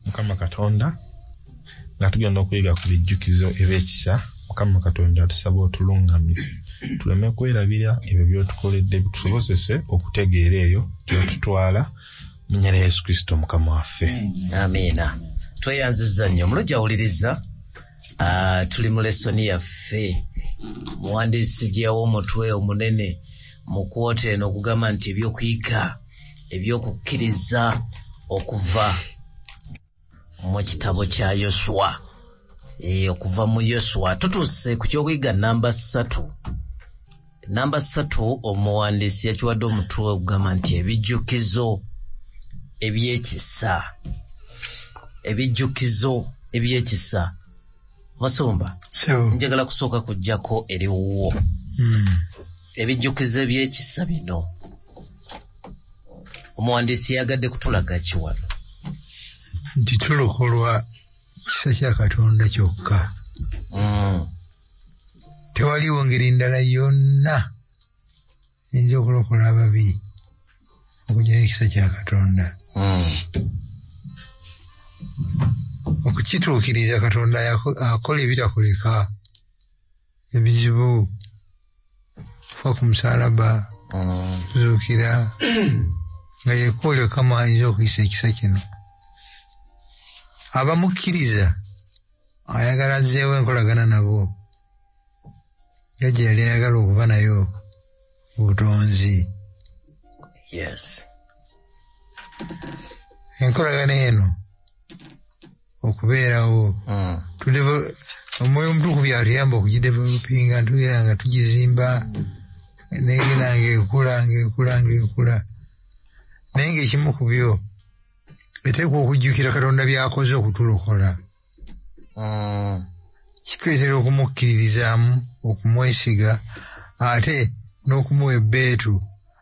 Mukama Katonda, nga tugenda okuyiga ku bijjukizo eby'ekisa, Mukama Katonda tusaba otulungamye tuleme kwerabira ebyo by'otukoledde, bitusobozese okutegeera eyo gy'otutwala mu nnyina ya Yesu Kristo Mukama waffe. Amiina. Tweyanziza nnyo omulungi awuliriza. Tuli mu lesoni yaffe, muwandiisi gye yawa omutwe omunene mu kwota eno okugamba nti ebyokuyiga ebyokukkiriza okuva mu kitabo kya Yoswa. Okuva mu Yoswa tutuuse ku kyokuyiga namba 3. Namba 3 omuwandiisi yakiwadde omutwe okugamba nti ebijjukizo eby'ekisa. Ebijjukizo eby'ekisa. Musumba, njagala kusooka kujjako eriwuwo. Ebijjukizo eby'ekisa bino omuwandiisi yagadde kutulaga ki wano? Nti tulokolwa kisa kya Katonda kyokka. Tewaliwo ngeri ndala yonna eyinza okulokola ababi okugyayo ekisa kya Katonda. Okukituukiriza Katonda akola ebitakoleka, ebizibu, kufa ku musalaba, kuzuukira, nga yekwoleka ayinza okuyisa ekisa kino. Abamukkiriza ayagala azzeewo enkolagana nabo nga gye yali ayagala okuba nayo mu butonzi. Yes. Enkolagana eno okubeerawo, omwoyo omutukuvu yatuyamba okugidevelopinga, tubeera nga tugizimba negenda ng'ekula ng'ekula ng'ekula, naye ng'ekimu ku byo eteekwa okujjukira Katonda by'akoze okutulokola. Kituleetera okumukkiririzaamu, okumwesiga, ate n'okumuwa ebbeetu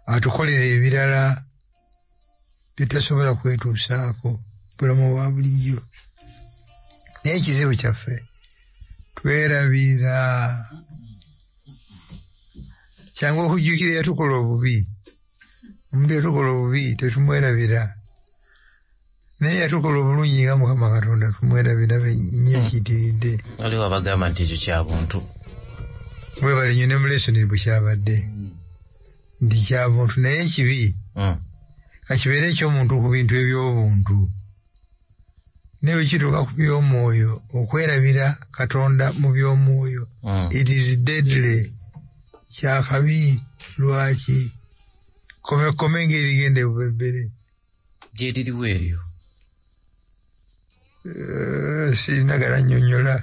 atukolera ebirala byetasobola kwetuusaako bulamu bwa bulijjo. Naye ekizibu kyaffe twerabira. Kyangu okujjukira eyatukola obubi. Omuntu eyatukola obubi tetumwerabira, naye yatukola obulungi nga Mukama Katonda tumwerabira nnyo ekiyitiridde. Waliwo abagamba nti ekyo kya buntu. Mwebale nnyo ne mu lesoni bwe kyabadde nti kya buntu, naye ekibi kakibeere eky'omuntu ku bintu eby'obuntu, naye bwe kituuka ku by'omwoyo, okwerabira Katonda mu by'omwoyo, it is deadly, kyakabi. Lwaki? Kome ng'erigenda ebubebbere. Gyeririwo eryo? Sinagala nnyonnyola.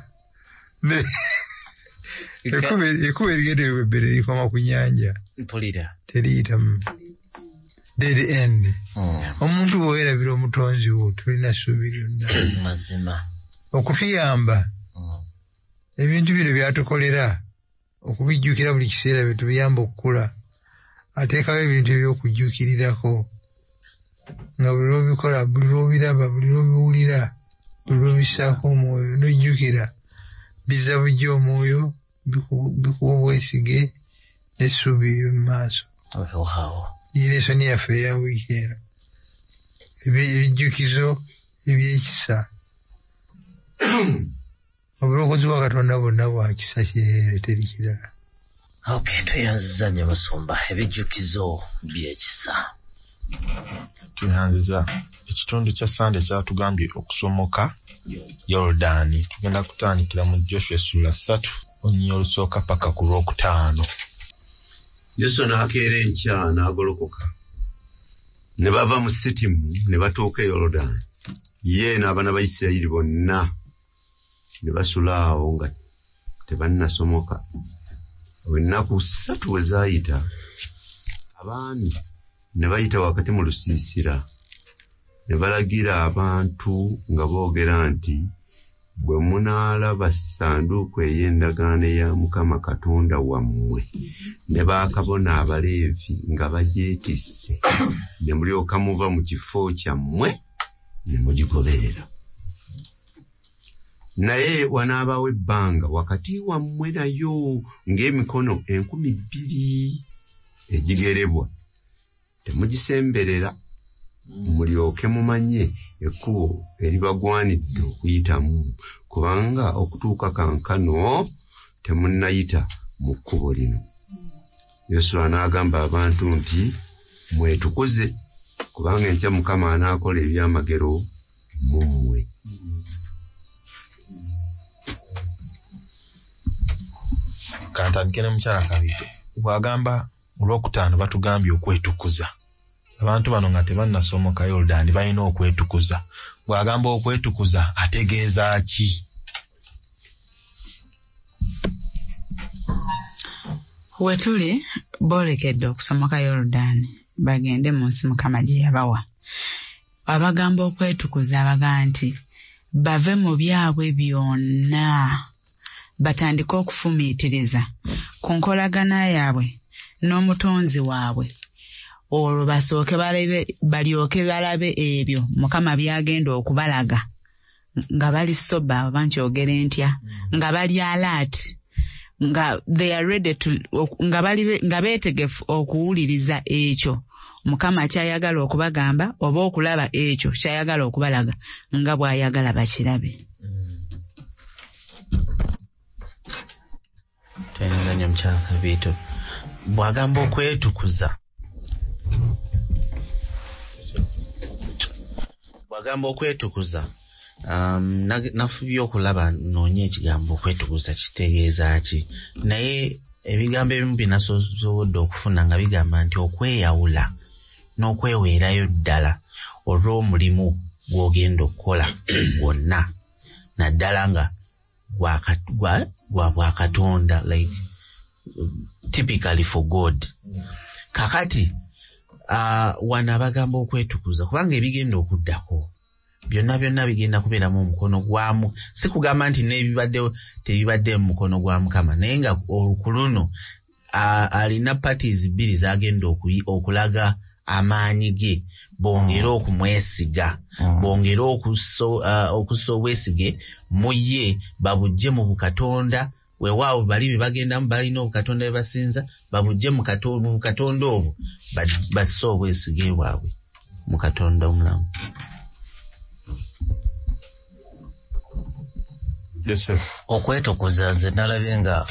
Ekkubo erigenda ebubebbere likoma ku nnyanja. Mpulira. Teriyitamu. Dead end. Omuntu bw'owerabira omutonzi wo tolina ssuubi lyonna. Mazima. Okutuyamba ebintu bino byatukolera okubijjukira buli kiseera bye tubiyamba okukula, ateekawo ebintu eby'okujjukirirako nga buli lw'obikola, buli lw'obiraba, buli lw'obiwulira, buli lw'obissaako omwoyo n'ojjukira, bizza bujja omwoyo, bikuwa obwesige n'essuubi ery'omu maaso. Lesoni yaffe eya wiiki eno, ebijjukizo eby'ekisa. Obulokozi bwa Katonda bwonna bwa kisa kyereere, teri kirala. Okay, tweyanziza nnyo musumba, ebijjukizo by'ekisa. Tweyanziza. Ekitundu kya Sande kyatugambye okusomoka Yoludaani. Tugenda kutandikira mu Joshua essula 3 olunyiriri olusooka paka ku lwokutaano. Yoswa n'akeera enkya n'agolokoka, ne bava mu Sitimu ne batuuka e Yoludaani, ye n'abaana ba Isirayiri bonna ne basula awo nga tebannasomoka. Ennaku 3 bwe zaayita, abaami ne bayita wakati mu lusiisira ne balagira abantu nga boogera nti, bwe munaalaba ssanduuko ey'endagaano ya Mukama Katonda wammwe ne bakabona Abaleevi nga bagyetisse, ne mulyoka muva mu kifo kyammwe ne mugigoberera. Naye wanaabaawo ebbanga wakati wammwe nayo ng'emikono 2,000 egigerebwa, temugisemberera, mulyoke mumanye ekkubo eribagwanidde okuyitamu, kubanga okutuuka kankano temunnayita mu kkubo lino. Yoswa n'agamba abantu nti, mwetukuze, kubanga enkya Mukama anaakola ebyamagero mu mmwe. Kantandike ne mukyala Kabiito. Bw'agamba olwokutaano batugambye okwetukuza. Abantu bano nga tebannasomoka Yoludaani balina okwetukuza. Bw'agamba okwetukuza ategeeza ki? We tuli boolekedde okusomoka Yoludaani bagende mu nsi Mukama gye yabawa. Abagamba okwetukuza abagamba nti bave mu byabwe byonna batandike okufumiitiriza ku nkolagana yaabwe n'omutonzi waabwe, olwo basooke balyoke balabe ebyo Mukama by'agenda okubalaga nga bali soba, oba nkyogere ntya, nga bali alert, nga they are ready to, nga beetegefu okuwuliriza ekyo Mukama ky'ayagala okubagamba oba okulaba ekyo ky'ayagala okubalaga nga bw'ayagala bakirabe. Tweyanza nnyo mukyala Kabiito. Bw'agamba okwetukuza, bw'agamba okwetukuza, nafubye okulaba noonye ekigambo okwetukuza kitegeeza ki, naye ebigambo ebimu bye nasobodde okufuna nga bigamba nti okweyawula n'okweweerayo ddala olw'omulimu gw'ogenda okukola gwonna, naddala nga gwa bwakatonda, like typically for God. Kakati wano abagamba okwetukuza kubanga ebigenda okuddako byonna byonna bigenda kubeeramu omukono gwamu, si kugamba nti n'ebibaddewo tebibadde mu mukono gwa Mukama, naye nga ku luno alina parties bbiri z'agenda okulaga amaanyi ge, bongere okumwesiga, bongere okussa obwesige mu ye, babujje mu bukatonda. Weewaawo bali be bagendamu balina obukatonda bwe basinza, babujje mu bukatonda obwo, basse obwesige bwabwe mu Katonda omulamu. Okwetukuza nze nalabye nga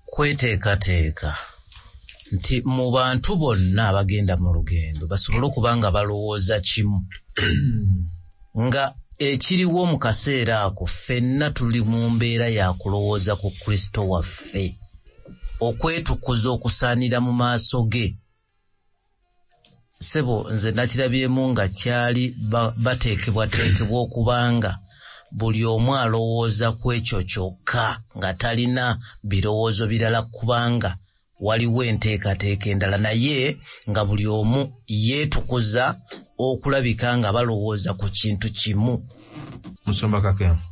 kweteekateeka nti mu bantu bonna abagenda mu lugendo basobole okuba nga balowooza kimu, nga ekiriwo mu kaseera ako ffenna tuli mu mbeera ya kulowooza ku Kristo waffe, okwetukuza okusaanira mu maaso ge. Ssebo nze nakirabyemu nga kyali bateekebwateekebwa okubanga buli omu alowooza ku ekyo kyokka nga talina birowoozo birala, kubanga waliwo enteekateeka endala, naye nga buli omu yeetukuza okulabika nga balowooza ku kintu kimu. Musumba Kakembo,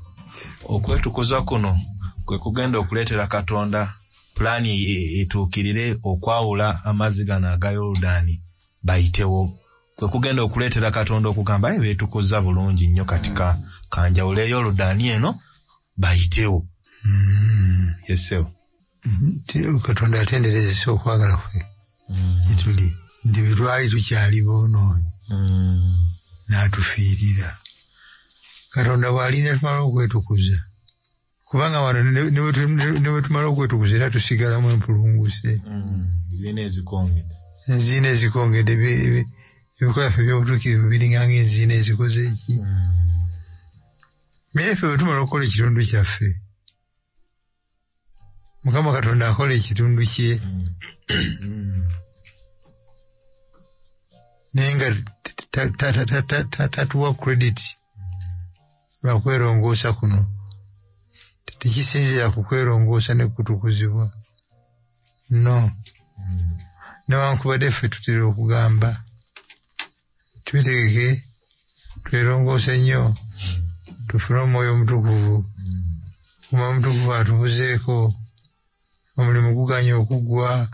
okwetukuza kuno kwe kugenda okuleetera Katonda pulaani etuukirire okwawula amazzi gano aga Yoludaani bayitewo, kwe kugenda okuleetera Katonda okugamba aye beetukuza bulungi nnyo, kati kanjawule Yoludaani eno bayitewo. Yesewo. Katonda atenderezesa okwagala kwe gyetuli, nti bwe twali tukyali boonoonyi n'atufiirira. Katonda bw'alinda tumala okwetukuza, kubanga wano ne bwe tumala okwetukuza era tusigalamu empulunguse, enziina ezikongedde, ebikola ffe eby'obutuukirivu biringa ng'enziina ezikoze eki. Naye ffe bwe tumala okukola ekitundu kyaffe, Mukama Katonda akola ekitundu kye, naye nga tatuwa credit lwa kwerongoosa kuno. Tekisinziira ku kwerongoosa ne kutukuzibwa, no. Newankubadde ffe tutera okugamba twetegeke twerongoose nnyo tufune omwoyo omutukuvu, omwoyo omutukuvu atubuzeeko, omulimu guganye okuggwa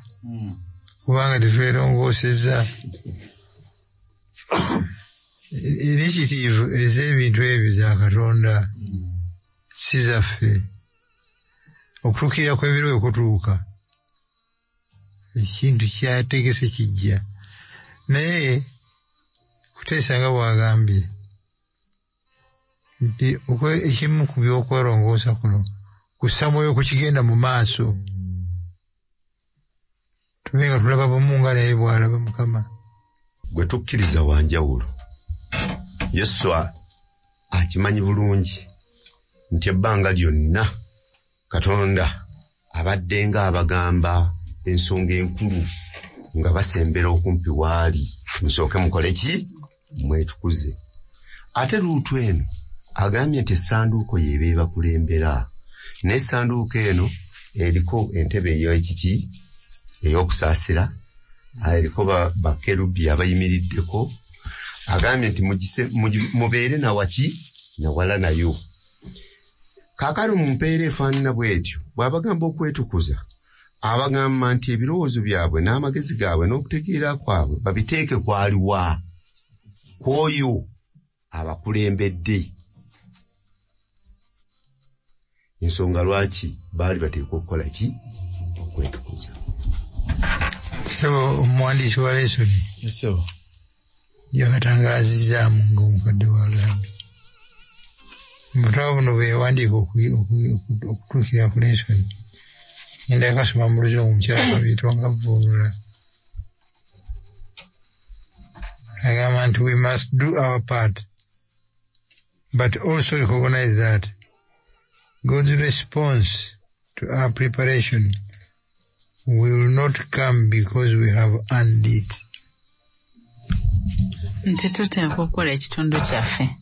kubanga tetwerongoosezza. Initiative ez'ebintu ebyo za Katonda, si zaffe. Okutuukirira kw'ebiro bwe kutuuka, ekintu kyategese kijja, naye Kuteesa nga bw'agambye nti ekimu ku by'okwerongoosa kuno kussa mwoyo ku kigenda mu maaso, tube nga tulaba bumu nga naye bw'alaba Mukama. Gwe tukkiriza wa njawulo. Yoswa akimanyi bulungi nti ebbanga lyonna Katonda abadde ng'abagamba ensonga enkulu nga basembera okumpi waali, musooke mukole ki? Mwetukuze. Ate luutu eno agambye nti essanduuko y'eba ebakulembera, naye essanduuko eno eriko entebe ey'ekiki ey'okusaasira, eriko bakerubi abayimiriddeko. Agambye nti mubeere nawaki nawala nayo. Kaakano mu mpeera efaanana bw'etyo bw'abagamba okwetukuza, abagamba nti ebirowoozo byabwe n'amagezi gaabwe n'okutegeera kwabwe babiteeke kwaliwa kw'oyo abakulembedde. Ensonga lwaki baali bateekwa okukola ki? Okwetukuza. Ssebo omuwandiisi wa lesoni yakatangaazizaamu ng'omukadde w'agambye mu butabo buno bwe yawandiika okutuukira ku lesoni, ngenda kasoma mu Luzungu omukyala Kabiito nga avvuunula. Agamba nti we must do our part but also recognize that God's response to our preparation will not come because we have earned it. Nti tuteekwa okukola ekitundu kyaffe,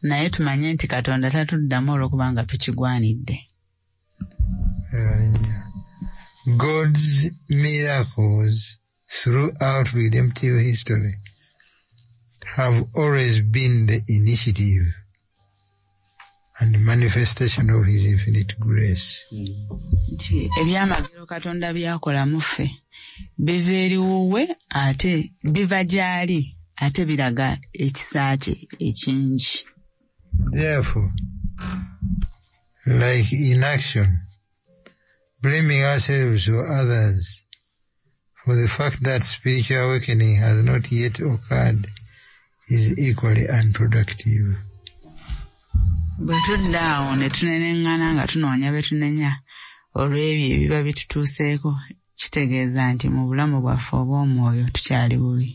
naye tumanye nti Katonda tatuddamu olw'okubanga tukigwanidde. God's miracles throughout redemptive history have always been the initiative and manifestation of his infinite grace. Nti ebyamagero Katonda by'akola mu ffe biva eri wuwe ate biva gy'ali ate biraga ekisa kye ekingi. Therefore, like inaction, blaming ourselves or others for the fact that spiritual awakening has not yet occurred is equally unproductive. Bwe tudda awo ne tuneneŋŋana nga tunoonya be tunenya olw'ebyo ebiba bitutuuseeko, kitegeeza nti mu bulamu bwaffe obw'omwoyo tukyali bubi.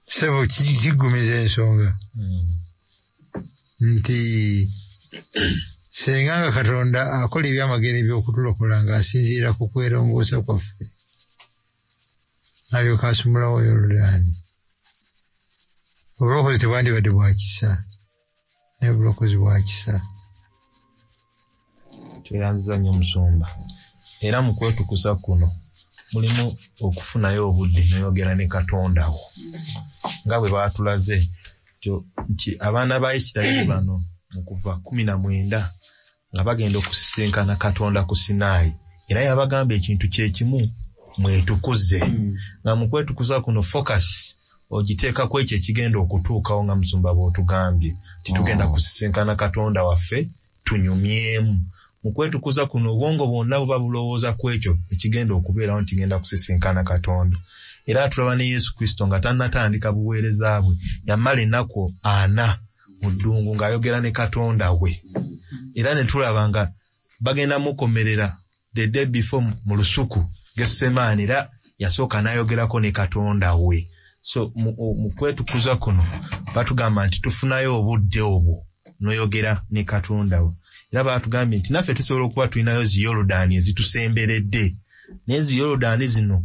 Ssebo kiggumiza ensonga nti singa nga Katonda akola ebyamagero eby'okutulokola ng'asinziira ku kwerongoosa kwaffe, n'alyoka asumulawo Yoludaani, obulokozi tebwandibadde bwa kisa, naye obulokozi bwa kisa. Tweyanziza nnyo Musumba. Era mu kwetukuza kuno mulimu okufunayo obudde n'oyogera ne Katonda wo, nga bwe baatulaze nti abaana ba Isirayiri bano mu Kuva 19 nga bagenda okusisinkana Katonda ku Sinaayi, era yabagamba ekintu kye kimu, mwetukuze. Nga mu kwetukuza kuno focus ogiteekako ekyo ekigenda okutuukawo nga Musumba bw'otugambye nti tugenda kusisinkana Katonda waffe tunyumyemu. Mu kwetukuza kuno obwongo bwonna buba bulowooza ku ekyo ekigenda okubeerawo nti ngenda kusisinkana Katonda. Era tulaba ne Yesu Kristo nga tannatandika buweereza bwe, yamala ennaku 40 mu ddungu ng'ayogera ne Katonda we. Era ne tulaba nga bagenda mukomerera the day before mu lusuku Gethsemane, era yasooka n'ayogerako ne Katonda we. So mu kwetukuza kuno batugamba nti tufunayo obudde obwo n'oyogera ne Katonda we. Era batugambye nti naffe tusobola okuba tulinayo zi Yoludaani ezitusemberedde, naye zi Yoludaani zino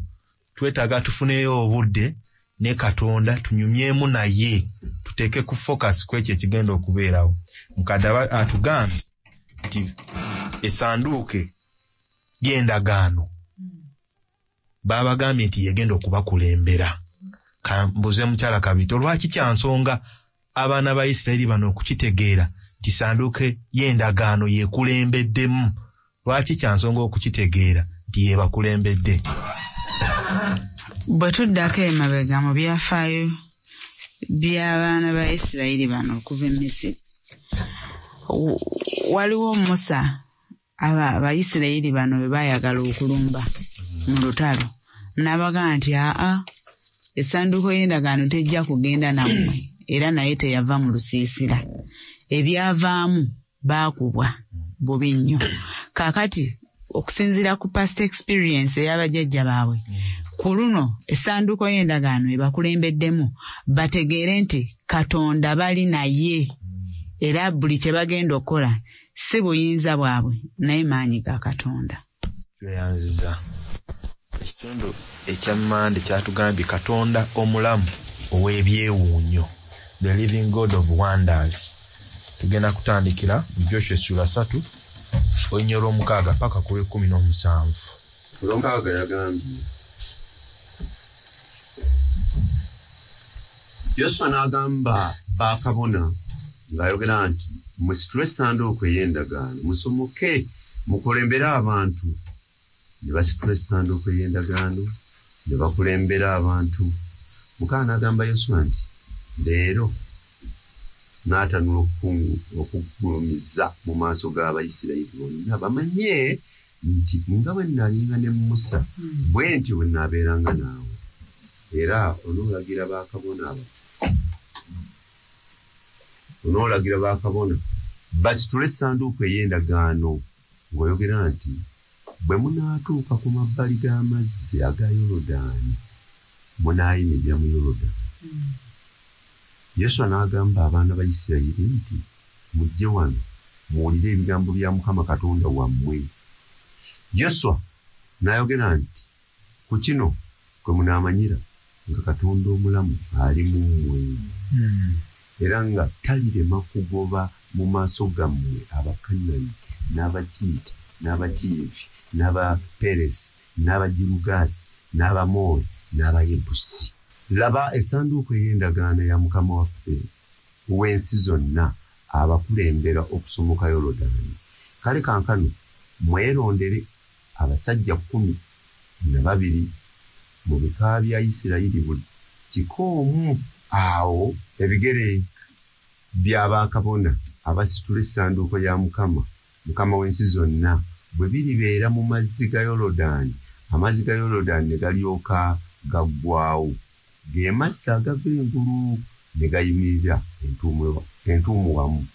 twetaaga tufuneyo obudde ne Katonda tunyumyemu naye, tuteeke ku focus ku ekyo ekigenda okubeerawo. Mukadde atugambye nti essanduuke y'endagaano baabagambye nti yegenda okubakulembera. Kambuze mukyala Kabito, lwaki kya nsonga abaana ba Isirayiri bano okukitegeera nti ssanduuke y'endagaano yekulembeddemu? Lwaki kya nsonga okukitegeera nti yebakulembedde? Bwe tuddako emabega mu byafaayo by'abaana ba Isirayiri bano okuva e Misiri, waliwo Musa Abayisirayiri bano bwe baayagala okulumba mu lutalo, N'abagamba nti aa, essanduuko y'endagaano tejja kugenda nammwe, era naye teyava mu lusiisira. Ebyavaamu baakubwa bubi nnyo. Kaakati okusinziira ku past experience ey'abajjajja baabwe, ku luno essanduuko y'endagaano ebakulembeddemu bategeere nti Katonda bali naye, era buli kye bagenda okukola si buyinza bwabwe naye maanyi ga Katonda. Tweyanziza. Ekitundu ekya Mmande kyatugambye Katonda omulamu ow'ebyewuunyo, the living God of wonders. Tugenda kutandikira mu Joshua essula 3 olunyiriri olw'omukaaga paka ku lw'ekkumi n'omusanvu. Olw'omukaaga yagambye, Yoswa n'agamba bakabona ng'ayogera nti musitule essanduuko ey'endagaano musomoke mukulembere abantu. Ne basitula essanduuko ey'endagaano ne bakulembera abantu. Mukama n'agamba Yoswa nti leero n'atanula okugulumiza mu maaso g'Abayisirayiri bonna bamanye nti nga bwe nalinga ne Musa bwe ntyo bwe naabeeranga naawe. Era onoolagira bakabona basitule essanduuko ey'endagaano ng'oyogera nti bwe munaatuuka ku mabbali g'amazzi aga Yoludaani munaayimirira mu Yoludaani. Yoswa n'agamba abaana ba Isirayiri nti mujje wano muwulire ebigambo bya Mukama Katonda wammwe. Yoswa n'ayogera nti ku kino kwe munaamanyira nga Katonda omulamu ali mu mmwe, era nga talirema kugoba mu maaso gammwe Abakanani n'Abakiiti n'Abakiivi n'Abaperesi n'Abagirugaasi n'Abamooli n'Abayebusi. Laba essanduuko ey'endagaano ya Mukama waffe w'ensi zonna abakulembera okusomoka Yoludaani. Kale kaakano mwerondere abasajja 12 mu bika bya Isirayiri buli kika omu. Awo ebigere bya bakabona abasitula essanduuko ya Mukama, Mukama w'ensi zonna, bwe biribeera mu mazzi ga Yoludaani, amazzi ga Yoludaani ne galyoka gaggwaawo, ge mazzi agava engulu ne gayimirira entuumu wamu.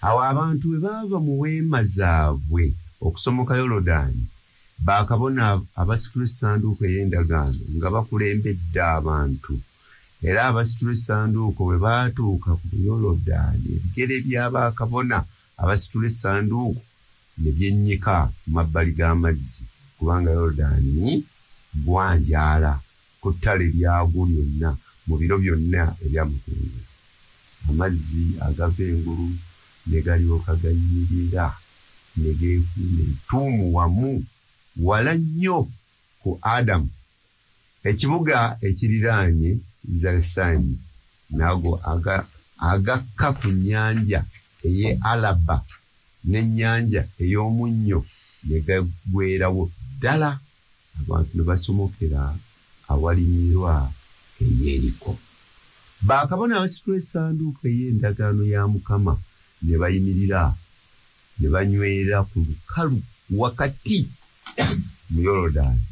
Awo abantu bwe baava mu weema zaabwe okusomoka Yoludaani, bakabona abasitula essanduuko ey'endagaano nga bakulembedde abantu. Era abasitula essanduuko bwe baatuuka ku Yoludaani, ebigere bya bakabona abasitula essanduuko ne byennyika ku mabbali g'amazzi, kubanga Yoludaani gwanjaala ku ttale lyagwo lyonna mu biro byonna eby'amakungula. Amazzi agava engulu ne galyoka gannyirira ne geekuuma entuumu wamu wala nnyo ku Adamu, ekibuga ekiriraanye Zalesani, n'ago agakka ku nnyanja ey'e Alaba n'ennyanja ey'omunnyo ne gaggweerawo ddala, abantu ne basomokera awalimirwa e Yeriko. Bakabona abasitula essanduuko ey'endagaano ya Mukama ne bayimirira ne banywera ku lukalu wakati mu Yoludaani.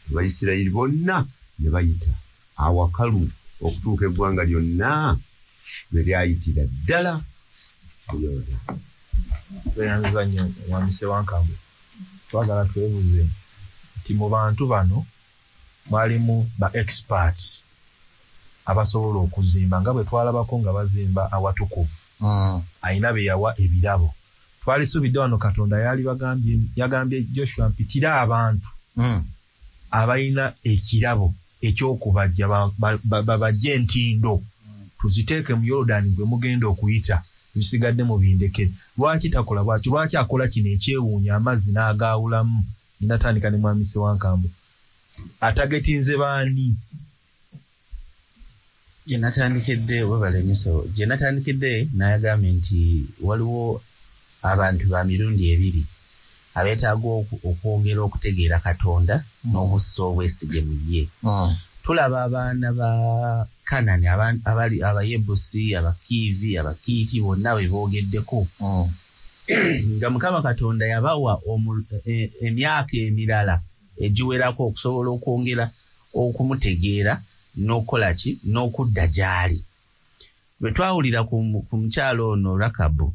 Abayisirayiri bonna ne bayita awakalu okutuuka eggwanga lyonna lwe lyayitira ddala mu Yoludaani. Tweyanziza nnyo Mwami Ssewankambwe. Twagala twebuuze nti mu bantu bano mwalimu ba experts abasobola okuzimba nga bwe twalabako nga bazimba awatukuvu. Alina be yawa ebirabo. Twalisuubidde wano Katonda yagambye Joshua mpitire abantu abalina ekirabo eky'okubajja babajje entindo tuziteeke mu Yoludaani gwe mugenda okuyita, ebisigadde mubindekere. Lwaki takola bw'atyo? Lwaki akola kino ekyewuunya amazzi n'agaawulamu? Natandika ne Mwami Ssewankambwe. Atagetinze baani? Gye natandikidde, webale nnyo ssebo. Gye natandikidde nayagambye nti waliwo abantu ba mirundi ebiri abeetaaga okwongera okutegeera Katonda n'okussa obwesige mu ye. Tulaba abaana ba Kanani abali Abayebusi, Abakiivi, Abakiiti bonna be boogeddeko. Nga Mukama Katonda yabawa emyaka emirala egiwerako okusobola okwongera okumutegeera n'okukola ki n'okudda gy'ali. Bwe twawulira ku mukyalo ono Rakabu,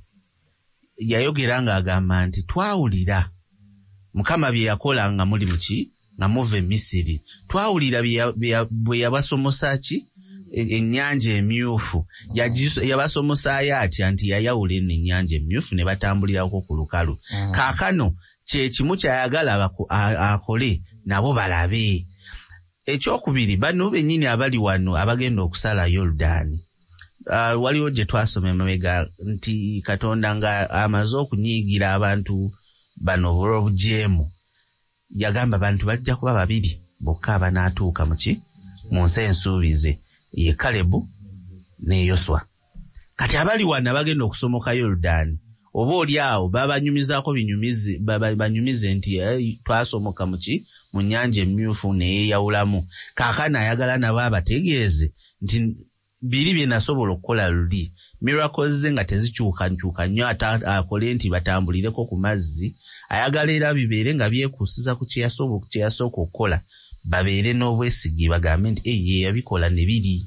yayogera ng'agamba nti twawulira Mukama bye yakola nga muli muki nga muva e Misiri, twawulira bwe yabasomosa ki ennyanja emyufu, yabasomosaayo atya nti yayawula eno ennyanja emyufu ne batambulirako ku lukalu. Kaakano kye kimu ky'ayagala akole nabo balabe. Ekyokubiri, bano bennyini abali wano abagenda okusala Yoludaani, waliwo gye twasoma emabega nti Katonda nga amaze okunyiigira abantu bano olw'obujeemu, yagamba abantu bajja kuba babiri bokka abanaatuuka muki mu nsi ensuubize, ye Kalebu ne Yoswa. Kati abali wano abagenda okusomoka Yoludaani, oba oli awo babanyumizaako banyumize nti twasomoka muki mu nnyanja emyufu neyeeyawulamu. Kaakano ayagala nabo abategeeze nti biri bye nasobola okukola luli, miracles ze nga tezikyukankyuka nnyo, ate akole nti batambulireko ku mazzi. Ayagala era bibeere nga byekuusiza ku kye yasooka okukola, babeere n'obwesige bagambe nti ye yabikola ne biri,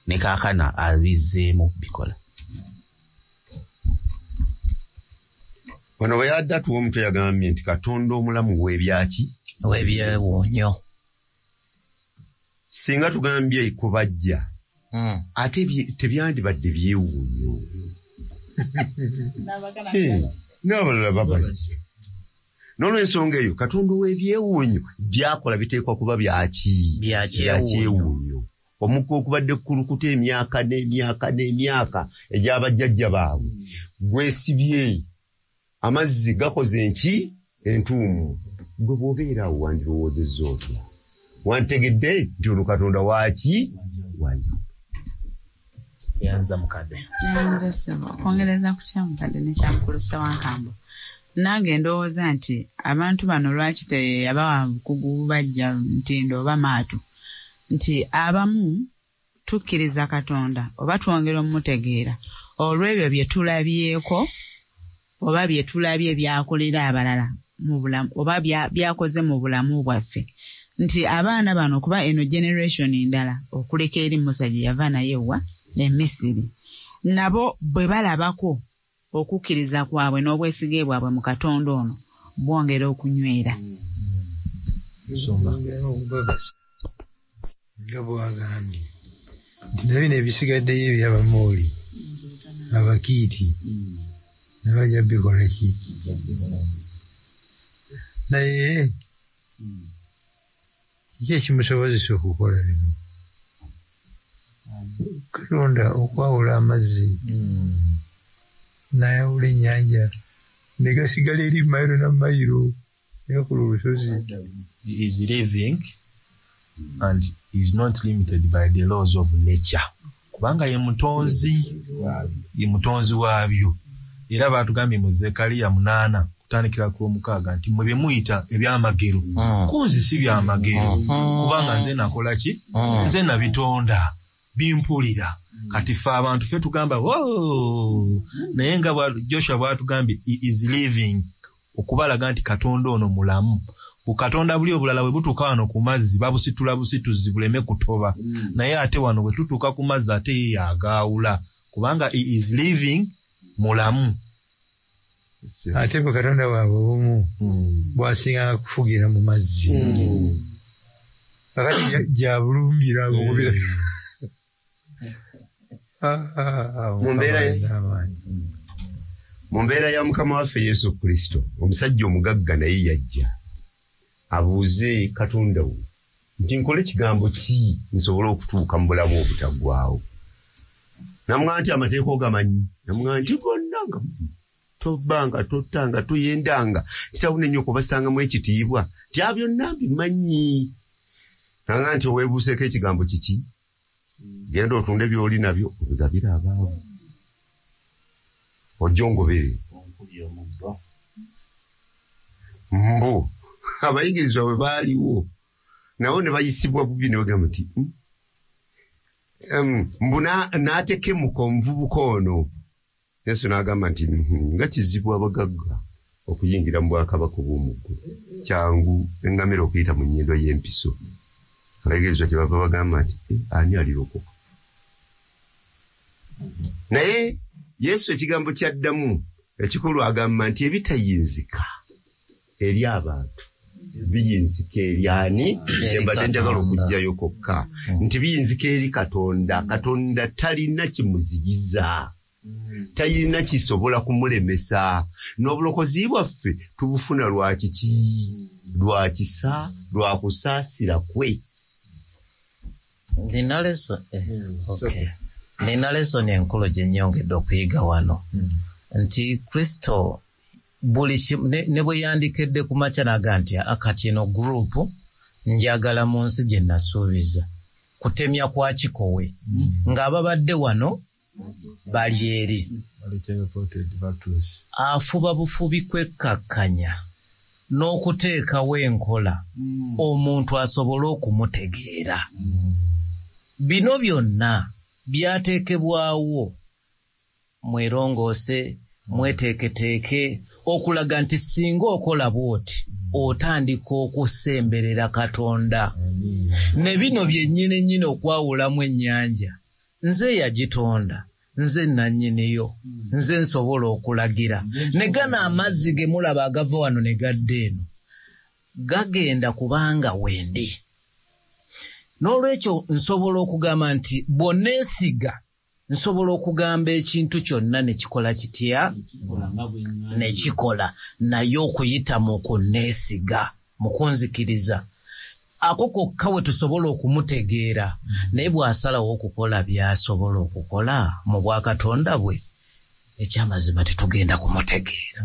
ne kaakano abizzeemu bikola. Wano bwe yadde atuwa omutwe yagambye nti Katonda omulamu w'ebyaki? W'ebyewuunyo. Singa tugambye kubajja, ate tebyandibadde byewuunyo. N'abalala babajja. N'olw'ensonga eyo Katonda ow'ebyewuunyo byakola biteekwa kuba byaki? Byakyewuunyo. Omugga okubadde kukulukuta emyaka n'emyaka n'emyaka egy'abajjajja baabwe gwesibye, amazzi gakoze enki? Entuumu. Gwe bw'obeera awo wandirowoozezza otya? Wantegedde nti ono Katonda waaki? Wanjawulo. Yanza mukadde. Yanza ssebo. Okwongereza ku kya mukadde ne kya mukulu Ssewankambo, nange ndowooza nti abantu bano lwaki teyabawa bukugu bajja ntindo oba maato, nti abamu tukkiriza Katonda oba twongera omutegeera olw'ebyo bye tulabyeko oba bye tulabye byakolera abalala mu bulamu oba byakoze mu bulamu bwaffe, nti abaana bano kuba eno generation ndala okuleka eri Musa gye yava naye wa e Misiri, nabo bwe balabako okukkiriza kwabwe n'obwesige bwabwe mu Katonda ono bwongera okunywera. Nga bwagambye nti na bino ebisigaddeyo eby'Abamooli, Abakiiti nabajja bikola ki? Naye kiki ekimusobozesa okukola bino? Katonda okwawula amazzi n'ayawula ennyanja ne gasigala eri mayiro na mayiro negakola olusozi. He is living and is not limited by the laws of nature. Kubanga ye mutonzi waabyo. Era baatugambye mu Zekariya 8 kutandikira ku 6 nti mwe bye muyita ebyamagero kunzi si byamagero, kubanga nze nakola ki? Nze nabitonda, bimpulira. Kati ffe abantu ffe tugamba naye nga Joshua bw'atugambye he is living, okubalaga nti Katonda ono mulamu. Bukatonda buli obulala bwe butuuka wano ku mazzi babusitula busituzi buleme kutoba, naye ate wano bwe tutuuka ku mazzi ate ye yagaawula, kubanga he is living, mulamu. Ate bwe Katonda waabwe obumu bwasinganga kufugira mu mazzi, kakati gyabulumbira bukubira. Mu mbeera ya Mukama waffe Yesu Kristo, omusajja omugagga naye yajja abuuze Katonda we nti nkole kigambo ki nsobole okutuuka mu bulamu obutaggwaawo. Namugamba nti amateeka ogamanyi, namugamba nti gonna nga tobbanga, tottanga, toyendanga, kitaawo ne nnyoko bassangamu ekitiibwa, nti byonna mbimanyi. Nanga nti oweebuuseeko ekigambo kiki? Genda otunde by'oli nabyo obigabire abaavu, ojje ongobere. Mbu abayigirizwa bwe baaliwo nabo ne bayisibwa bubi ne bagamba nti mbu n'atekemuka omuvubuka ono. Yesu n'agamba nti nga kizibu abagagga okuyingira mu bwakabaka obw'omu ggulu, kyangu engamira okuyita mu nnyindo y'empiso. Abayigirizwa kye bava bagamba nti ani alirokoka? Naye Yesu ekigambo kyaddamu ekikulu agamba nti ebitayinzika eri abantu biyinzika eri ani? Mbadde njagala okuggyayo kokka nti biyinzika eri Katonda. Katonda talina kimuziyiza, talina kisobola kumulemesa. N'obulokozi bwaffe tubufuna lwa kiki? Lwa kisa, lwa kusaasira kwe. Nina lesoni enkulu gye nnyongedde okuyiga wano nti Kristo buli ne bwe yandikedde ku makya n'aga nti akati eno gurupu njagala mu nsi gye nasuubiza kutemya kwa kikowe ng'ababadde wano bali eri. Afuba bufubi kwekkakkanya n'okuteekawo enkola omuntu asobole okumutegeera. Bino byonna byateekebwawo mwerongoose, mweteeketeeke okulaga nti singa okola bw'oti otandika okusemberera Katonda. Ne bino byennyini nnyini okwawulamu ennyanja, nze yagitonda, nze nannyiniyo, nze nsobola okulagira. Ne gano amazzi ge mulaba agava wano ne gadda eno gagenda kubanga wendi. N'olwekyo nsobola okugamba nti bw'oneesiga nsobola okugamba ekintu kyonna ne kikola kitya? Ne kikola, naye okuyita mu kunneesiga, mu kunzikiriza. Ako kokka we tusobola okumutegeera, naye bw'asalawo okukola by'asobola okukola mu bwakatonda bwe, ekyamazima tetugenda kumutegeera.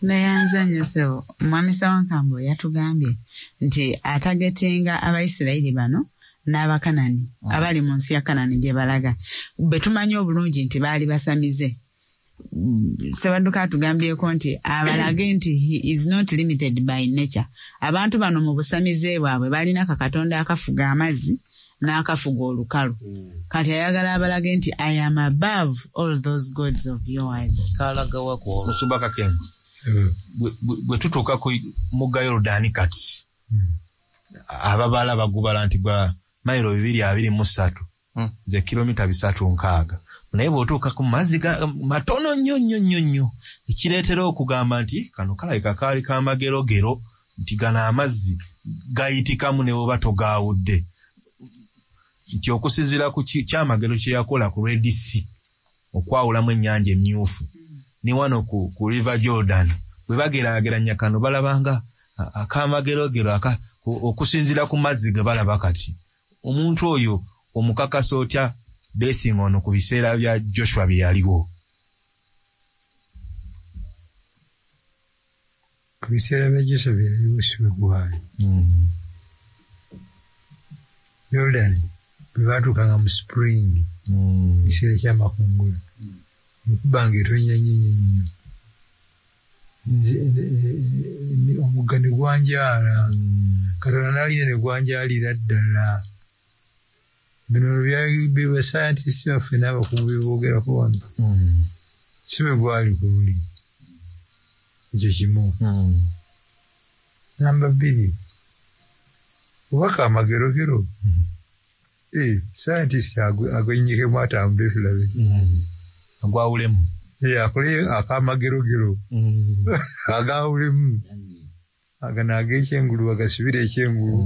Neyanza nnyo ssebo. Mwami Ssewankambo yatugambye nti atagetinga Abayisirayiri bano n'Abakanani abali mu nsi ya Kanani gye balaga, be tumanyi obulungi nti baali basamize. Ssebadduka atugambyeko nti abalage nti he is not limited by nature. Abantu bano mu busamize bwabwe balina kakatonda akafuga amazzi n'akafuga olukalu. Kati ayagala abalage nti I am above all those gods of yours. Kalagawa ku olwo. Musumba Kakembo, bwe tutuuka ku mugga Yoludaani kati ababala bagubala nti gwa mayiro 223 ze kilomita 360, naye bw'otuuka ku mazzi matono nnyo nnyo nnyo nnyo, ekireetera okugamba nti kano kalabika kaali kamagerogero nti gano amazzi gayitikamu ne bw'oba togaawudde, nti okusinziira ku kyamagero kye yakola ku Red Sea okwawulamu ennyanja emyufu ne wano ku River Jordan bwe bageraageranya kano balabanga akamagerogero okusinziira ku mazzi ge balaba kati. Omuntu oyo omukakasa otya besinga ono ku biseera bya Joshua bye yaliwo? Ku biseera bya Joshua bye yaliwo si bwe gwali. Jordan bwe baatuukanga mu spring, ekiseera ky'amakungula, enkuba ng'etonnya nnyo nnyo nnyo, omugga ne gwanjaala, Katonda n'alina ne gwanjaalira ddala. Bino bascientists baffe n'abakugu bye boogerako wano si bwe gwali ku luli. Ekyo kimu. Namba 2, obaka amagerogero scientist agwennyikemu atambule tulabe. Agwawulemu. Akole akamagerogero agawulemu, agano ag'ekyengulu bagasibire ekyengulu,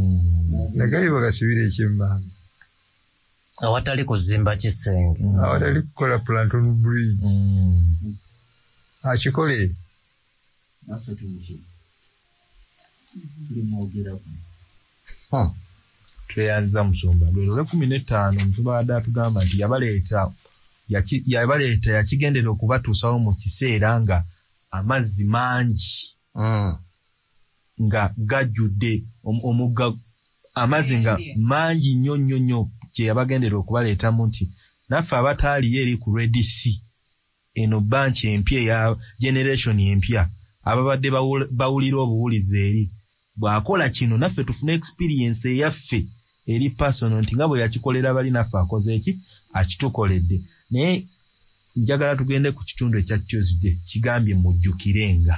nagayo bagasibire ekyemmanga. Awatali kuzimba kisenge, awatali kukola planton bridge. Akikole. Tweyanziza musumba. Lwe 15 omusumba abadde atugamba nti yabaleeta yakigendera okubatuusawo mu kiseera nga amazzi mangi nga gajjudde omugga, amazzi nga mangi nnyo nnyo nnyo, kye yabagendera okubaleetamu nti naffe abataaliyo eri ku Red Sea, eno banki empya eya generation empya, ababadde bawulira obuwulize eri, bw'akola kino naffe tufune experience eyaffe eri personal nti nga bwe yakikolera bali naffe akoze eki akitukoledde. Naye njagala tugende ku kitundu ekya Tuesday kigambye mujjukirenga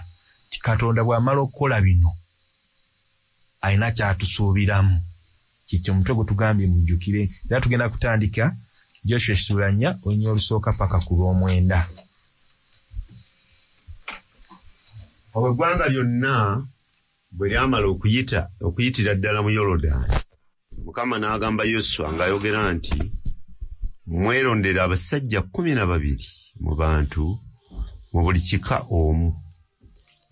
nti Katonda bw'amala okukola bino alina kyatusuubiramu. Kikyo omutwe gwe tugambye mujjukire. Era tugenda kutandika Joshua essula 4 olunyiriri olusooka paka ku lw'omwenda. Awo eggwanga lyonna bwe lyamala okuyitira ddala mu Yoludaani, Mukama n'agamba Yoswa ng'ayogera nti, mwerondere abasajja 12 mu bantu mu buli kika omu,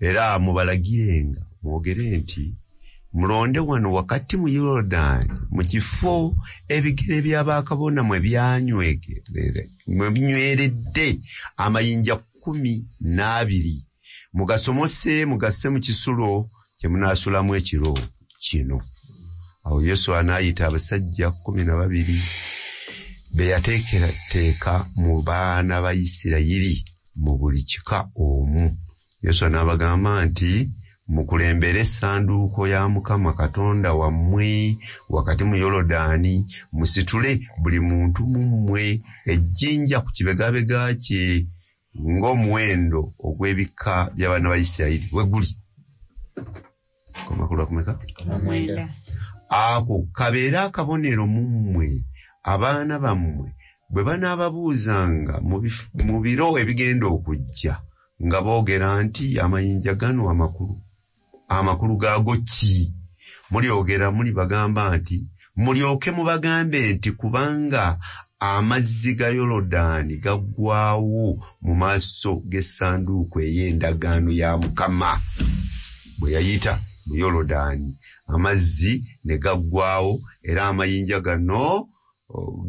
era mubalagirenga mwogere nti, mulonde wano wakati mu Yoludaani mu kifo ebigere bya bakabona mwe binyweredde amayinja 12, mugasomose mugasse mu kisulo kye munaasulamu ekiro kino. Awo Yoswa n'ayita abasajja 12 be yateekerateeka mu baana ba Isirayiri mu buli kika omu. Yoswa n'abagamba nti, mukulembere essanduuko ya Mukama Katonda wammwe wakati mu Yoludaani, musitule buli muntu mu mmwe ejjinja ku kibegabega kye ng'omuwendo ogw'ebika by'abaana ba Isirayiri bwe guli. Komakulu akumeka? Ako kabeere akabonero mu mmwe abaana bammwe bwe banaababuuzanga mu biro ebigenda okujja nga boogera nti amayinja gano amakulu gaago ki? Mulyogera mulibagamba nti, mulyoke mubagambe nti kubanga amazzi ga Yoludaani gaggwaawo mu maaso g'essanduuko ey'endagaano ya Mukama. Bwe yayita mu Yoludaani amazzi ne gaggwaawo, era amayinja gano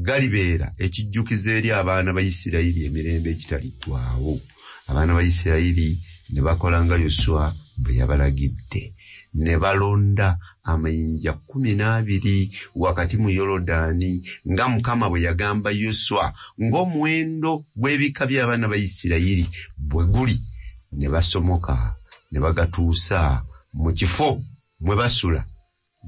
galibeera ekijjukizo eri abaana ba Isirayiri emirembe egitaliggwaawo. Abaana ba Isirayiri ne bakola nga Yoswa bwe yabalagidde, ne balonda amayinja 12 wakati mu Yoludaani nga Mukama bwe yagamba Yoswa, ng'omuwendo gw'ebika by'abaana ba Isirayiri bwe guli. Ne basomoka ne bagatuusa mu kifo mwe basula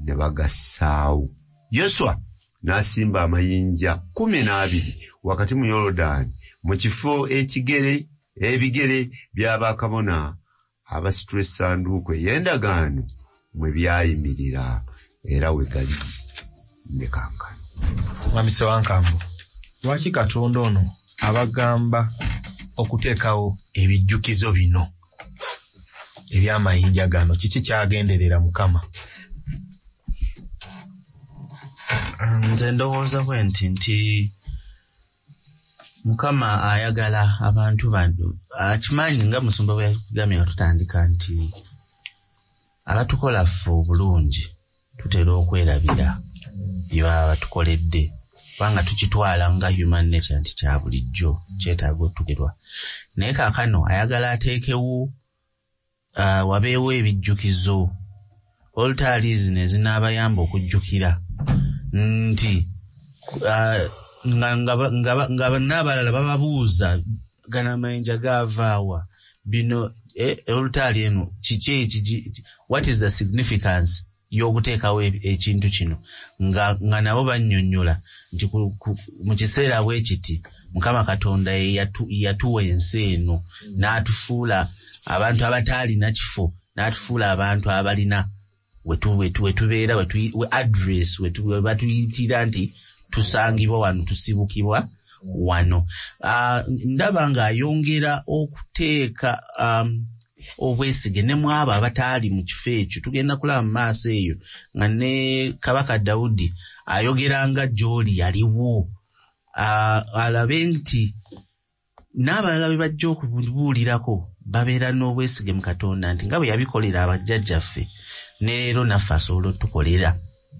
ne bagassaawo. Yoswa n'asimba amayinja 12 wakati mu Yoludaani mu kifo ebigere by'abakabona abasitula essanduuko ey'endagaano mwe byayimirira, era we gali ne kankano. Mwami Ssewankambo, lwaki Katonda ono abagamba okuteekawo ebijjukizo bino eby'amayinja gano? Kiki kyagenderera Mukama? Nze ndowooza bwe nti Mukama ayagala abantu bano. Akimanyi nga musumba bwe yagambye nga tutandika nti abatukola ffe obulungi tutera okwerabira bye baba batukoledde, kubanga tukitwala nga human nature nti kya bulijjo kyetaaga otugerwa. Naye kaakano ayagala ateekewo wabeewo ebijjukizo, olutaali zino ezinaabayamba okujjukira nti nga n'abalala bababuuza gano amayinja gaavaawa, bino olutaali eno kiki eki, what is the significance y'okuteekawo ekintu kino, nga nabo bannyonnyola nti mu kiseera bwe kiti Mukama Katonda yatuwa ensi eno n'atufuula abantu abataalina kifo, n'atufuula abantu abalina wetubeera, we address we batuyitira nti tusangibwa wano, tusibukibwa wano. Ndaba ng'ayongera okuteeka obwesige ne mu abo abataali mu kifo ekyo. Tugenda kulaba mu maaso eyo nga ne Kabaka Dawudi ayogera nga gy'oli yaliwo, alabe nti n'abalala be bajja okubuulirako babeera n'obwesige mu Katonda nti nga bwe yabikolera abajjajjaffe, ne leero naffe asobola otukolera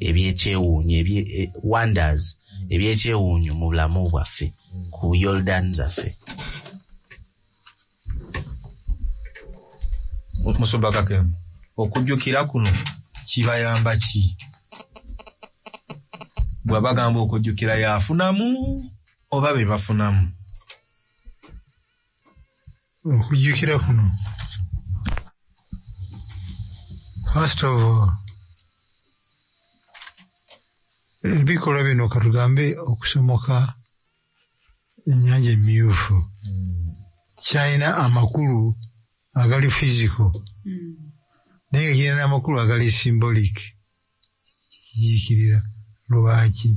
ebyekyewuunyo, wonders, ebyekyewuunyo mu bulamu bwaffe ku Yoludaani zaffe. Musumba Kakembo, okujjukira kuno kibayamba ki? Bw'abagamba okujjukira yafunamu oba be bafunamu? Okujjukira kuno, first of all, ebikolwa bino katugambe okusomoka ennyanja emyufu kyalina amakulu agali physical, naye nga kirina n'amakulu agali symbolic. Kikiikirira lwaki?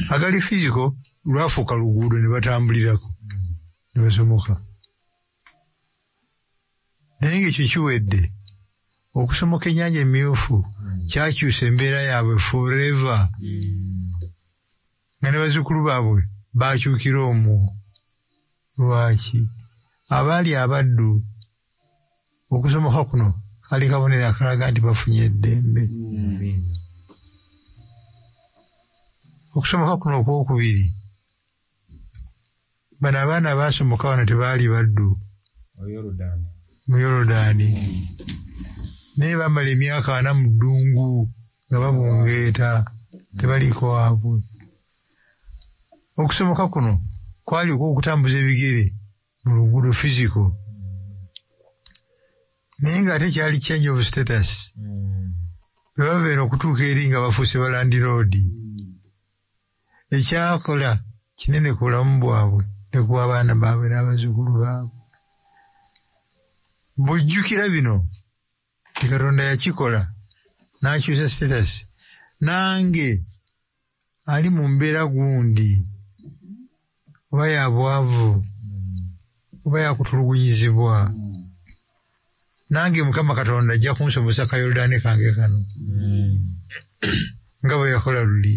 Agali physical lwafuuka luguudo ne batambulirako ne basomoka. Naye ng'ekyo kiwedde, okusomoka ennyanja emyufu kyakyusa embeera yaabwe forever. Nga ne bazzukulu baabwe bakyukira omwo. Lwaki? Abaali abaddu, okusomoka kuno kali kabonero akalaga nti bafunye eddembe. Okusomoka kuno okwokubiri, bano abaana baasomoka wano tebaali baddu mu Yoludaani, naye bamala emyaka 40 mu ddungu nga babungeeta, tebaliiko waabwe. Okusomoka kuno kwali okw'okutambuza ebigere mu luguudo physical, naye ng'ate kyali change of status. Bwe babeera okutuuka eri nga bafuuse balandiroodi, ekyakola kinene ku bulamu bwabwe ne ku abaana baabwe n'abazzukulu baabwe. Bw'ojjukira bino nti Katonda yakikola n'akyusa status, nange ali mu mbeera gundi oba ya bwavu oba ya kutulugunyizibwa, nange Mukama Katonda ajja kunsomosa ka Yoludaani kange kano nga bwe yakola luli.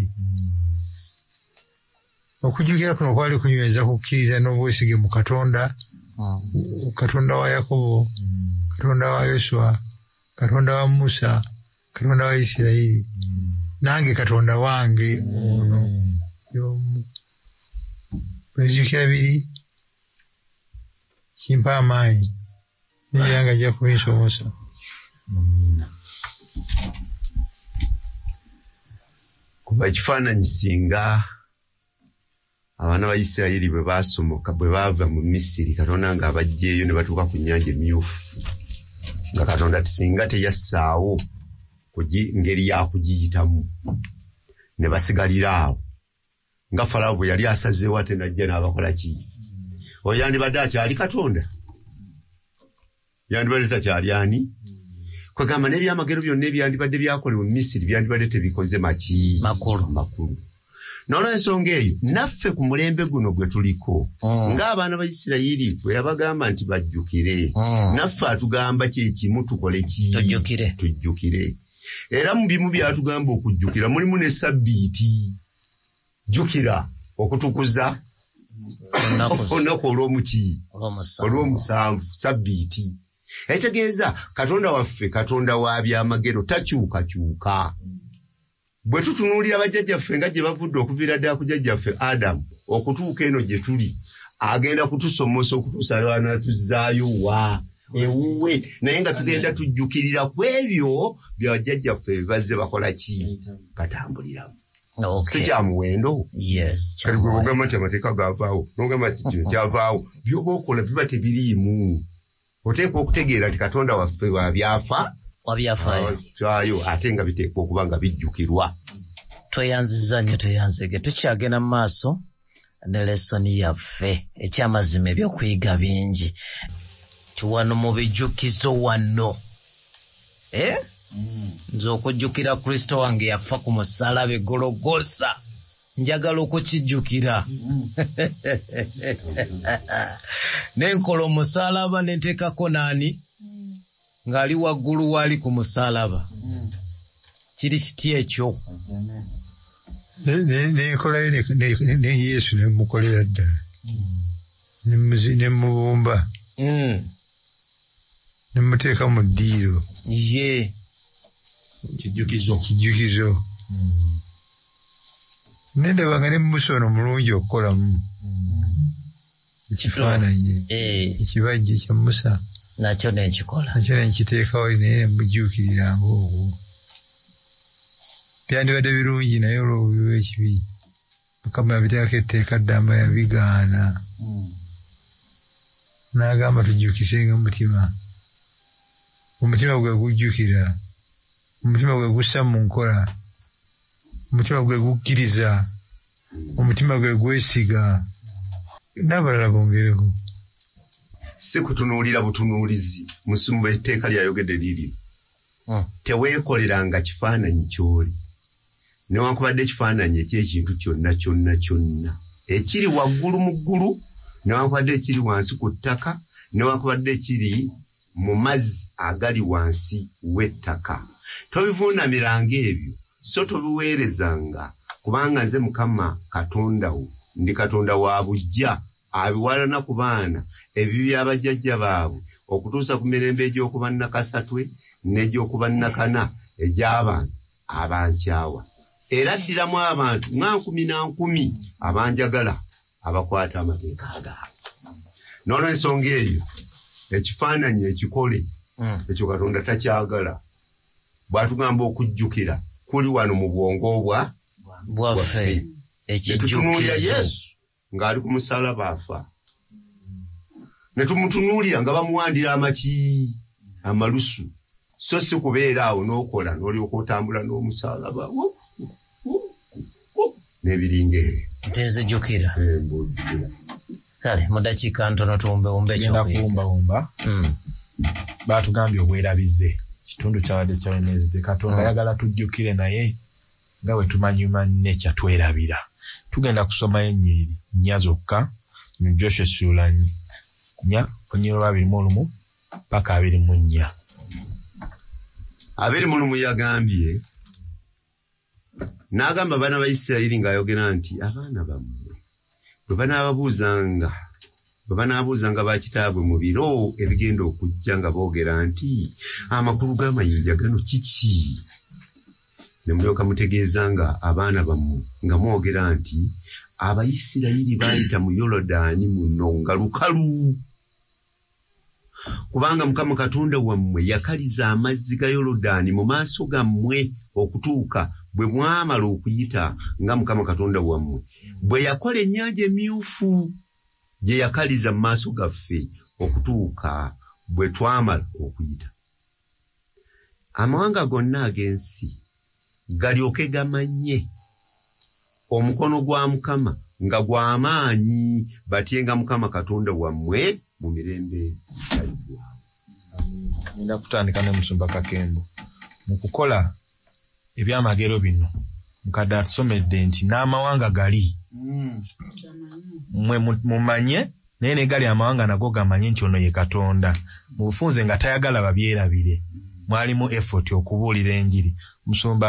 Okujjukira kuno kwali kunyweza kukkiriza n'obwesige mu Katonda, Katonda wa Yakobo, Katonda wa Yoswa, Katonda wa Musa, Katonda wa Isirayiri, nange Katonda wange ono y'omu. Bwe nzijukira biri kimpa amaanyi naye nga ajja kubinsomosa. Kuba ekifaananyi singa abaana ba Isirayiri bwe baasomoka, bwe baava mu Misiri, Katonda ng'abaggyeeyo ne batuuka ku nnyanja emyufu, nga Katonda singa teyassaawo ngeri ya kugiyitamu ne basigalira awo, nga Falaawo bwe yali asazeewo ate n'ajja n'abakola ki? Oyo yandibadde akyali Katonda? Yandibadde takyali ani? Kwegamba n'ebyamagero byonna ebyandibadde byakolebwa mu Misiri byandibadde tebikoze maki? Makulu. N'olwensonga eyo naffe ku mulembe guno gwe tuliko, ng'abaana ba Isirayiri bwe yabagamba nti bajjukire, naffe atugamba kye kimu, tukole ki? Tujjukire. Era mu bimu byatugamba okujjukira mulimu ne Sabbiiti. Jjukira okutukuza olunaku olw'omuki? Olw'omusanvu, Sabbiiti. Ekitegeeza Katonda waffe Katonda wa byamagero, takyukakyuka. Bwe tutunuulira bajjajjaffe nga gye bavudde okuviira ddala ku jjajjaffe Adamu okutuuka eno gye tuli, agenda kutusomosa okutuusa lw'anaatuzzaayo wa ewuwe, naye nga tugenda tujjukirira ku ebyo bya bajjajjaffe bye bazze bakola ki? Batambuliramu. Si kya muwendo. Kati gwe bw'ogamba nti amateeka gaavaawo, n'ogamba nti kino kyavaawo, by'oba okola biba tebiriimu. Oteekwa okutegeera nti Katonda waffe wa byafa wabyafaayo, ate nga biteekwa okuba nga bijjukirwa. Tweyanziza nnyo, tweyanzege. Tukyagenda mu maaso ne lesoni yaffe ekyamazima ebyokuyiga bingi. Ti wano mu bijjukizo wano, nze okujjukira Kristo wange yafa ku musaalaba e Gologosa, njagala okukijjukira. Nenkola omusaalaba ne nteekako naani ng'ali waggulu waali ku musaalaba. Kiri kiti ekyo? Nenkolayo ne Yesu ne mukolera ddala, ne mubumba, ne muteeka mu ddiiro. Ye kijjukizo. Nendaba nga ne Musa ono mulungi okukolamu ekifaananyi ekibajje kya Musa, nakyo nenkikola, nakyo nenkiteekawo, naye nemujjuukiriranga okwo. Byandibadde birungi, naye olw'obubi bw'ekibi Mukama yabiteekako etteeka ddamba, yabigaana. N'agamba tujjukisenga omutima. Omutima gwe gujjukira, omutima gwe gussa mu nkola, omutima gwe gukkiriza, omutima gwe gwesiga. N'abalala bongereko. Si kutunuulira butunuulizi, musumba etteeka lyayogedde liri. Teweekoleranga kifaananyi ky'oli, newankubadde ekifaananyi eky'ekintu kyonna kyonna kyonna ekiri waggulu mu ggulu, newankubadde ekiri wansi ku ttaka, newankubadde ekiri mu mazzi agali wansi w'ettaka. Tobivuunamiranga ebyo, so tobiweerezanga, kubanga nze Mukama Katonda wo ndi Katonda wa buggya, abiwalana ku baana ebibi bya bajjajja baabwe okutuusa ku mirembe egy'okuba nnakasatwe n'egy'okuba nnakana egy'abantu abankyawa. Era addiramu abantu nga 1 na 1 abanjagala abakwata amateeka gaabwe. N'olw'ensonga eyo ekifaananyi ekikole ekyo Katonda takyagala. Bw'atugamba okujjukira kuli wano mu bwongo bwaffe. Ekijjukizo Yesu ng'ali ku musaalaba afa, ne tumutunuulira nga bamuwandira amaki amalusu, so si kubeera awo n'okola n'olyoka otambula n'omusaalaba n'ebiringa ebyo. Nti nzijukira. Kale mu dakiika ntono tuwumbewumbe ekyokuyiga. Kuwumbawumba. Baatugambye obwerabize kitundu kyabadde kya Wednesday. Katonda ayagala tujjukire, naye nga bwe tumanyi nature twerabira. Tugenda kusomayo ennyiriri 4 zokka mu Joshua essuula 4 olunyiriri 21 paka 24. 21 yagambye, n'agamba abaana ba Isirayiri ng'ayogera nti abaana bammwe bwe banaabuuzanga bakitaabwe mu biro ebigenda okujja nga boogera nti amakulu g'amayinja gano kiki, ne mulyoka mutegeezanga abaana bammwe nga mwogera nti Abayisirayiri baayita mu Yoludaani muno nga lukalu, kubanga Mukama Katonda wammwe yakaliza amazzi ga Yoludaani mu maaso gammwe okutuuka bwe mwamala okuyita, nga Mukama Katonda wammwe bwe yakola ennyanja emyufu gye yakaliza mu maaso gaffe okutuuka bwe twamala okuyita. Amawanga gonna ag'ensi galyoke gamanye omukono gwa Mukama nga gw'amaanyi, batyenga Mukama Katonda wammwe mu mirembe egitaggwaawo. Ngenda kutandika ne Musumba Kakembo. Mu kukola ebyamagero bino, mukadde atusomedde nti n'amawanga gali mmwe mumanye, naye ne gali amawanga nago gamanye nti ono ye Katonda. Mu bufunze nga tayagala babyerabire, mwalimu effort okubuulira enjiri. Musumba,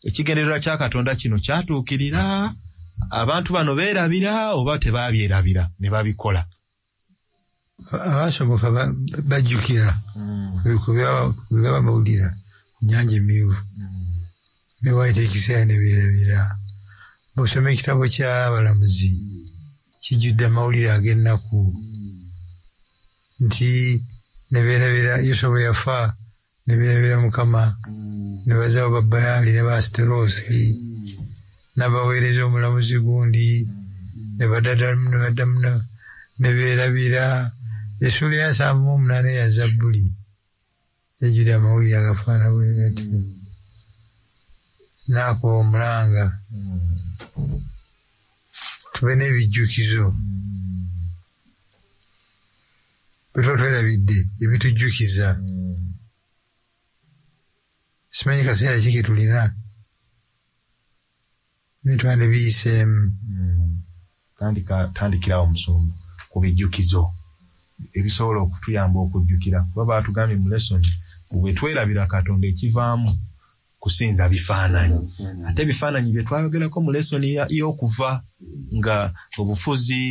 ekigendererwa kya Katonda kino kyatuukirira? Abantu bano beerabira oba tebabyerabira ne babikola? Abasoboka bajjukira bye bawulira ku nnyanja emyufu, ne wayita ekiseera ne beerabira. Bw'osoma ekitabo ky'Abalamuzi kijjudde amawulire ag'ennaku nti ne beerabira Yoswa bwe yafa, ne beerabira Mukama, ne bazaawo Babaali ne Baasiteroosi, n'abaweereza omulamuzi gundi, ne baddamu ne beerabira. Essuula ya 78 eya Zabbuli ejjudde amawulire agafaanana bwe gatyo. N'akuba omulanga tube n'ebijjukizo bwe tuba twerabidde ebitujjukiza. Simanyi kaseera ki ke tulina naye twandibiyiseemu. Tandikirawo Musumba ku bijjukizo ebisobola okutuyamba okujjukira, kuba baatugambye mu lesson bwe twerabira Katonda ekivaamu kusinza bifaananyi. Ate ebifaananyi bye twayogerako mu lesson y'okuva nga obufuzi,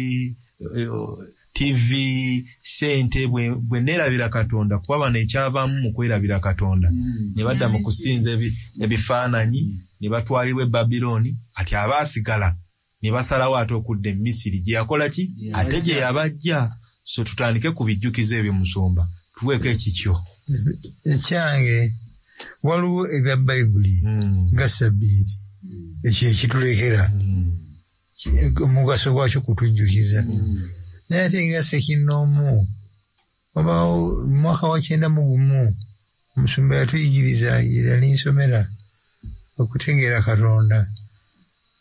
TV, ssente, bwe neerabira Katonda, kuba bano ekyavaamu mu kwerabira Katonda ne badda mu kusinza ebifaananyi ne batwalibwa e Babilooni. Ati abaasigala ne basalawo ate okudda e Misiri gye yakola ki ate gye yabajja. So tutandike ku bijjukizo ebyo Musumba, tuweeko ekikyo. Ekyange waliwo ebya Bayibuli nga Ssabbiiti, ekyo ekitulekera omugaso gwakyo kutujjukiza. Naye ate nga ssekinnoomu oba mu mwaka wa 91 omusumba yatuyigiriza yali nsomera okutegeera Katonda.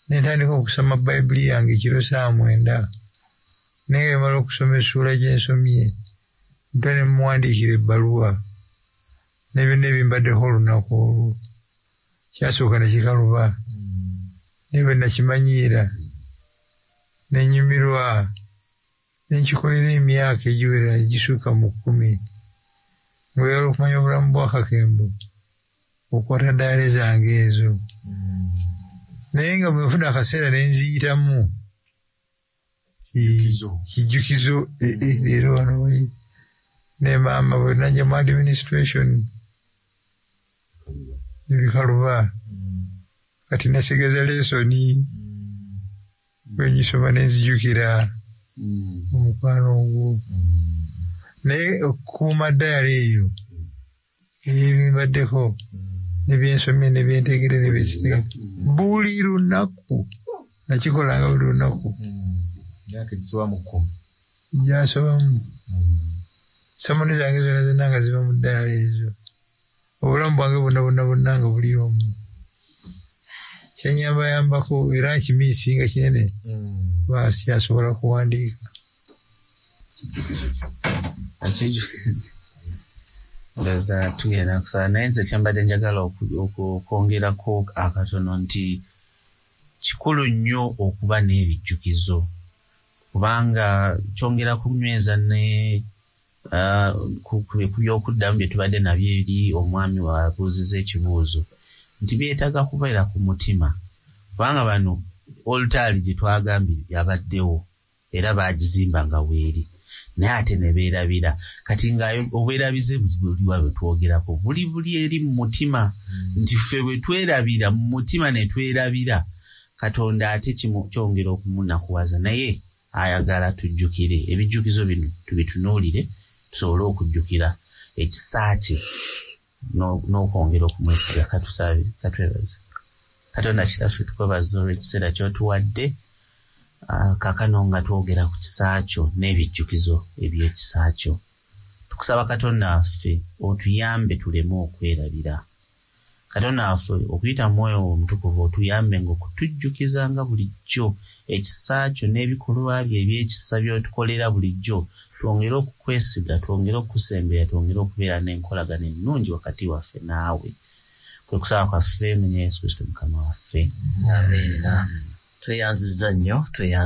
Ne ntandika okusoma Bayibuli yange ekiro 9:00, naye bwe mmala okusoma essuula gye nsomye nto ne mmuwandiikira ebbaluwa. N'ebyonna ebimbaddeko olunaku olwo kyasooka ne kikaluba, naye bwe nakimanyiira ne nnyumirwa ne nkikolera emyaka egiwera egisukka mu 10. Ng'oyagala okumanya obulamu bwa Kakembo okwata ddaale zange ezo. Naye nga bwe nfuna akaseera ne nziyitamu kijjukizo leero wano ne maama bwe najja mu administration ebikaluba kati nasigeza lesoni bwe ngisoma ne nzijukira omukwano ogwo. Naye okukuuma ddaala eyo ebimbaddeko nebyensomye nebyentegere nebyekitegere buli lunaku nakikolanga buli lunaku gyasobamu samoni zange zonna zonna nga ziba mu ddaala ezo. Obulamu bwange bwonna bwonna bwonna nga buli omu kyenyambayambako era nkimiisinga kinene basikyasobola kuwandiika. Ndowooza tugenda kusaba, naye nze kyembadde njagala okwongerako akatono nti kikulu nnyo okuba n'ebijjukizo, kubanga kyongera kunyweza ne ku byokuddamu bye tubadde nabyo eri omwami wabuuziza ekibuuzo nti byetaaga kubeera ku mutima, kubanga bano olutaali gye twagambye yabaddewo era baagizimba nga weeri, naye ate ne beerabira. Kati nga obwerabize buliwa bwe twogerako buli eri mu mutima, nti ffe bwe twerabira mu mutima ne twerabira Katonda ate kyongera okumunakuwaza, naye ayagala tujjukire ebijjukizo bino tubitunuulire tusobole okujjukira ekisa kye n'okwongera okumwesiga. Katusabe, katwebaze Katonda kitaffe, tukwebaza olw'ekiseera ky'otuwadde kaakano nga twogera ku kisa kyo n'ebijjukizo eby'ekisa kyo. Tukusaba Katonda waffe otuyambe tuleme okwerabira. Katonda waffe okuyita mu Mwoyo Omutukuvu otuyambe ng'okutujjukizanga bulijjo ekisa kyo n'ebikolwa byo eby'ekisa by'otukolera bulijjo, twongere okukwesiga, twongere okukusembera, twongere okubeera n'enkolagana ennungi wakati waffe naawe. Kwe kusaba kwaffe mu Yesu Kristo Mukama waffe. Amiina. Tweyanzizza nnyo, tweyanzizza.